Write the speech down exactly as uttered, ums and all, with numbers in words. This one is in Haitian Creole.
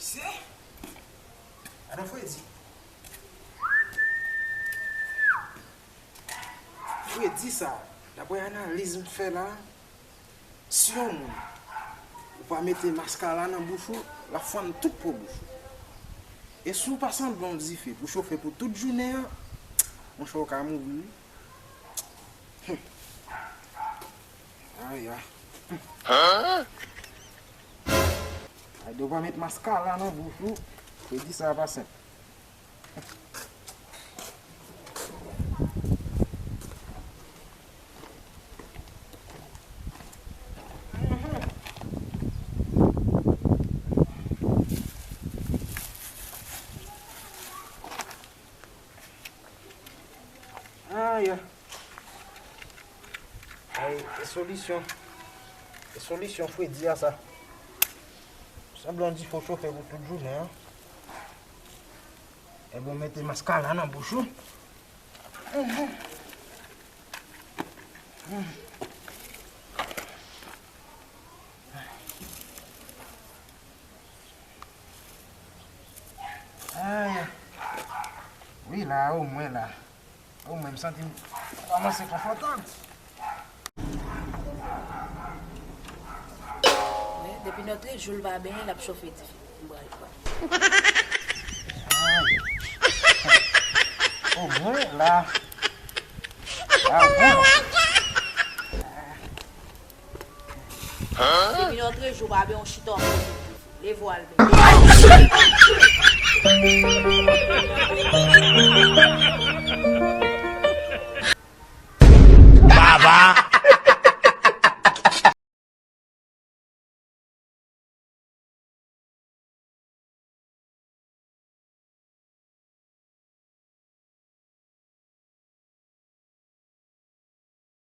Se? Adan Fredi. Fredi sa, daprè analiz m fè la, si yon moun ou pa mete maskara nan bouch ou, l ap fann tout po bouch ou. E si w pa sanble yon dife pou chofe pou tout jounen an, monchè, w ka mouri wi. Hum. Aya. Ay, depi w pa met maskara nan bouch ou, Fredi sa pa senp. Aya. Ay, e solisyon. E solisyon Fredi a sa. Sanble yon dife w chofe pou tout jounen an. Ebyen, w mete maskara nan bouch ou. Ay. Wi, la, omwen la. Omwen, m santi m kòmanse konfòtab. Wi, depi nòtrejou l pa benyen, l ap chofe dife. M pral pran. Ay. Omwen, la. La, omwen. Depi nòtrejou pa benyen, w chita w ap chofe dife. Leve w al benyen.